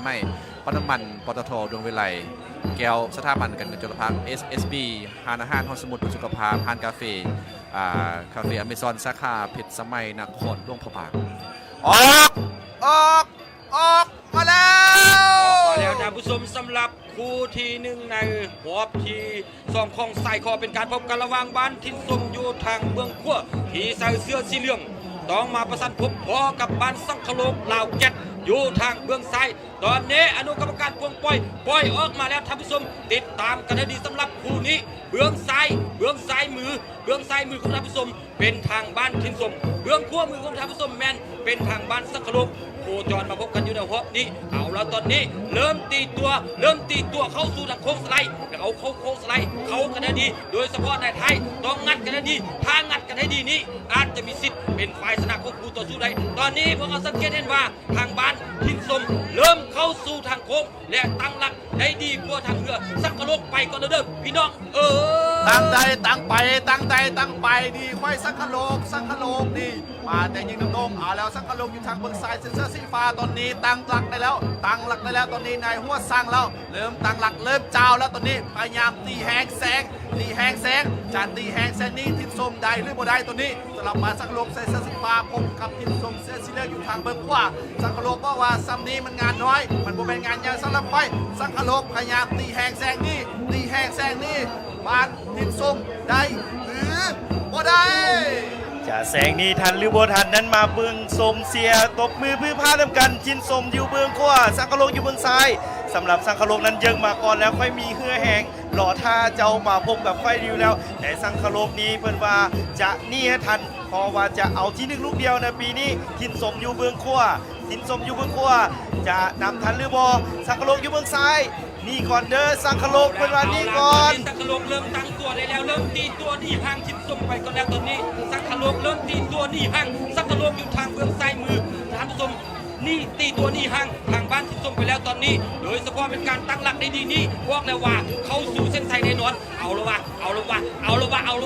ໄມ້ ປ້ຳນ້ຳມັນ ປຕທ ດວງວິໄລ ແກ້ວ ສະຖາບັນການເງິນຈຸລະພາກ ເອສເອສບີ ຮ້ານອາຫານຫ້ອງສະໝຸດ ເພື່ອສຸຂະພາບ ຮ້ານກາເຟ ອ່າ ກາເຟອາເມຊອນ ສາຂາເພັດສະໄໝ ນະຄອນຫຼວງພະບາງ. ອອກ ອອກ ອອກມາແລ້ວ ອອກມາແລ້ວທ່ານຜູ້ຊົມ ສຳລັບຄູ່ທີໜຶ່ງໃນຮອບທີສອງຂອງສາຍຂໍ ເປັນການພົບກັນລະຫວ່າງບ້ານທິນສົມຢູ່ທາງເບື້ອງຂວາ ທີ່ໃສ່ເສື້ອສີເຫຼືອງ ຕ້ອງມາປະສານພົບພໍ້ກັບບ້ານສັງຄະໂລກ ລາວແກັດ ຢູ່ທາງເບື້ອງຊ້າຍ. ຕອນນີ້ອະນຸກຳມະການພວງປ່ອຍ ປ່ອຍອອກມາແລ້ວທ່ານຜູ້ຊົມ ຕິດຕາມກັນໃຫ້ດີສຳລັບຄູ່ນີ້. ເບື້ອງຊ້າຍ ເບື້ອງຊ້າຍມື ເບື້ອງຊ້າຍມືຂອງທ່ານຜູ້ຊົມ ເປັນທາງບ້ານທິນສົມ ເບື້ອງຂວາມືຂອງທ່ານຜູ້ຊົມແມ່ນເປັນທາງບ້ານສັງຄະໂລກ ໂຄຈອນມາພົບກັນຢູ່ໃນຮອບນີ້. ເອົາລະ ຕອນນີ້ເລີ່ມຕີຕົວ ເລີ່ມຕີຕົວເຂົ້າສູ່ທາງໂຄ້ງສະໄລ ເອົາເຂົ້າໂຄ້ງສະໄລ ເຂົ້າກັນໃຫ້ດີ ໂດຍສະເພາະໃນທ້າຍຕ້ອງງັດກັນໃຫ້ດີ ຖ້າງັດກັນໃຫ້ດີນີ້ ອາດຈະມີສິດເປັນຝ່າຍຊະນະຂອງຄູ່ຕໍ່ສູ້ໄດ້. ຕອນນີ້ພວກເຮົາສັງເກດເຫັນວ່າ ທາງບ້ານທິນສົມເລີ່ມເຂົ້າສູ່ທາງໂຄ້ງ ແລະ ຕັ້ງຫຼັກໄດ້ດີກວ່າທາງເຮືອ ສັງຄະໂລກໄປກ່ອນແລ້ວເດີພີ່ນ້ອງເອີຍ. ຕັ້ງໃດຕັ້ງໄປ ຕັ້ງໃດຕັ້ງໄປ ນີ້ຂ້ອຍສັງຄະໂລກ ສັງຄະໂລກນີ້ ມາແຕ່ຍິງນຳລົງ. ເອົາແລ້ວ ສັງຄະໂລກຢູ່ທາງເບື້ອງຊ້າຍ ເສື້ອສີຟ້າ ຕອນນີ້ຕັ້ງຫຼັກໄດ້ແລ້ວ ຕັ້ງຫຼັກໄດ້ແລ້ວ ຕອນນີ້ນາຍຫົວສັ່ງແລ້ວ ເລີ່ມຕັ້ງຫຼັກ ເລີ່ມຈ້າວແລ້ວ ຕອນນີ້ພະຍາຍາມຕີແຮງແຊງ ຕີແຮງແຊງ ຈະຕີແຮງແຊງນີ້ ທິນສົມໄດ້ຫຼືບໍ່ໄດ້? ຕອນນີ້ສຳລັບບ້ານສັງຄະໂລກໃສ່ເສື້ອສີຟ້າ ພົບກັບທິນສົມເສື້ອສີເຫຼືອງຢູ່ທາງເບື້ອງຂວາ. ສັງຄະໂລກບອກວ່າ ຊ່ຳນີ້ມັນງານນ້ອຍ ມັນບໍ່ແມ່ນງານໃຫຍ່ສຳລັບຂ້ອຍ. ສັງຄະໂລກພະຍາຍາມຕີແຮງແຊງນີ້ ຕີແຮງແຊງນີ້ ບ້ານທິນສົມໄດ້ຫຼືບໍ່ໄດ້? ຈະແຊງນີ້ທັນຫຼືບໍ່ທັນນັ້ນ ມາເບິ່ງຊົມເຊຍ ຕົບມືບືພານຳກັນ. ທິນສົມຢູ່ເບື້ອງຂວາ ສັງຄະໂລກຢູ່ເບື້ອງຊ້າຍ. ສຳລັບສັງຄະໂລກນັ້ນເຢິງມາກ່ອນແລ້ວ ຂ້ອຍມີເຫື່ອແຮງ ລໍຖ້າເຈົ້າມາພົບກັບຂ້ອຍຢູ່ແລ້ວ. ແຕ່ສັງຄະໂລກນີ້ເພິ່ນວ່າຈະໜີໃຫ້ທັນ ເພາະວ່າຈະເອົາທີໜຶ່ງລູກດຽວໃນປີນີ້. ທິນສົມຢູ່ເບື້ອງຂວາ ທິນສົມຢູ່ເບື້ອງຂວາ ຈະນຳທັນຫຼືບໍ່? ສັງຄະໂລກຢູ່ເບື້ອງຊ້າຍ ໜີກ່ອນເດີ ສັງຄະໂລກ ເພິ່ນວ່າໜີກ່ອນ. ເອົາລະ ຕອນນີ້ສັງຄະໂລກເລີ່ມຕັ້ງຕົວໄດ້ແລ້ວ ເລີ່ມຕີຕົວໜີຫ່າງທິນສົມໄປກ່ອນແລ້ວຕອນນີ້. ສັງຄະໂລກເລີ່ມຕີຕົວໜີຫ່າງ ສັງຄະໂລກຢູ່ທາງເບື້ອງຊ້າຍມື ທ່ານຜູ້ຊົມ ນີ້ຕີຕົວໜີຫ່າງທາງບ້ານທິນສົມໄປແລ້ວຕອນນີ້ ໂດຍສະເພາະເປັນການຕັ້ງຫຼັກໄດ້ດີນີ້ ບອກແລ້ວວ່າເຂົ້າສູ່ເສັ້ນໄຊແນ່ນອນ. ເອົາລະວະ ເອົາລະວະ ເອົາລະວະ ເອົາລ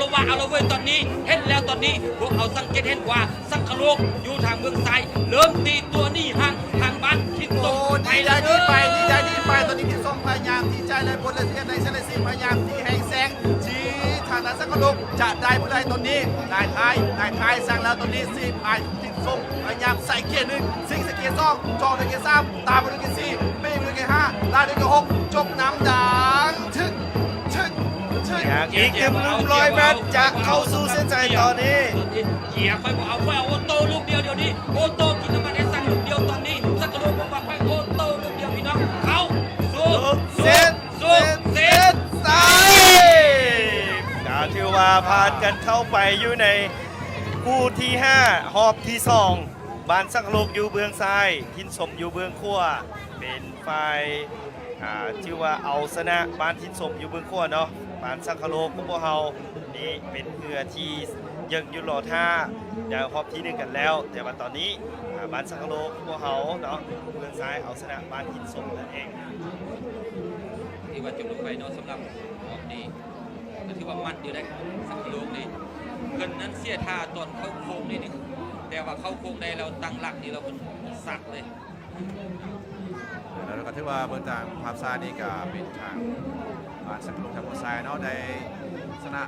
ະວະ ເອົາລະເວີຍ ຕອນນີ້ເຫັນແລ້ວ ຕອນນີ້ພວກເຮົາສັງເກດເຫັນວ່າ ສັງຄະໂລກຢູ່ທາງເບື້ອງຊ້າຍ ເລີ່ມຕີຕົວໜີຫ່າງທາງບ້ານທິນສົມ. ໂອ້ ໜີໄດ້ໜີໄປ ໜີໄດ້ໜີໄປ ຕອນນີ້ທິນສົມພະຍາຍາມທີ່ຈະໄລ່ບົນ ແລະ ເຮັດໃຫ້ເສຍສິດ ພະຍາຍາມທີ່ແຮງແຊງ ທີ່ທາງດ້ານສັງຄະໂລກຈະໄດ້ບໍ່ໄດ້? ຕອນນີ້ນາຍທ້າຍ ນາຍທ້າຍສັ່ງແລ້ວ ຕອນນີ້ສີພາຍ ທິນສົມພະຍາຍາມໃສ່ເກຍໜຶ່ງ ຊິງໃສ່ເກຍສອງ ຈ່ອງດ້ວຍເກຍສາມ ຕາມມາດ້ວຍເກຍສີ່ ປີກມາດ້ວຍເກຍຫ້າ ລາກດ້ວຍເກຍຫົກ ຈົບນຳດັງ ຊຶກ ຊຶກ ຊຶກ ຍັງອີກຕື່ມໜຶ່ງຮ້ອຍແມັດ ຈະເຂົ້າສູ່ເສັ້ນໄຊຕອນນີ້. ເກຍ ຂ້ອຍບໍ່ເອົາ ຂ້ອຍເອົາໂອໂຕ້ລູກດຽວ ດຽວນີ້ ໂອໂຕ້ກິນນ້ຳມັນແອັດສັນລູກດຽວຕອນນີ້. ສັງຄະໂລກບອກວ່າຂ້ອຍໂອໂຕ້ລູກດຽວ ພີ່ນ້ອງ ເຂົ້າສູ່ ເສັດ ເສັດ ເສັດ ເສັດ ກະຖືວ່າຜ່ານກັນເຂົ້າໄປຢູ່ໃນຄູ່ທີຫ້າ ຮອບທີສອງ ບ້ານສັງຄະໂລກຢູ່ເບື້ອງຊ້າຍ ທິນສົມຢູ່ເບື້ອງຂວາ ເປັນຝ່າຍ ອ່າ ຖືວ່າເອົາຊະນະບ້ານທິນສົມຢູ່ເບື້ອງຂວາເນາະ. ບ້ານສັງຄະໂລກຂອງພວກເຮົານີ້ເປັນເຮືອທີ່ຍັງຢູ່ລໍຖ້າ ໄດ້ຮອບທີໜຶ່ງກັນແລ້ວ ແຕ່ວ່າຕອນນີ້ ອ່າ ບ້ານສັງຄະໂລກຂອງພວກເຮົາເນາະ ເບື້ອງຊ້າຍເອົາຊະນະບ້ານທິນສົມນັ້ນເອງ. ຖືວ່າຈົບລົງໄປເນາະ ສຳລັບຮອບນີ້ ກໍຖືວ່າມັນຢູ່ເດ້ ສັງຄະໂລກນີ້ ເພິ່ນນັ້ນເສຍທ່າຕອນເຂົ້າໂຄ້ງນີ້ ແຕ່ວ່າເຂົ້າໂຄ້ງໄດ້ແລ້ວ ຕັ້ງຫຼັກນີ້ແລ້ວ ເພິ່ນຊັກເລີຍ. ແລ້ວກໍຖືວ່າເບິ່ງຕາມພາບຊ້ານີ້ກໍເປັນທາງບ້ານສັງຄະໂລກທາງຜູ້ຊາຍເນາະ ໄດ້ຊະນະ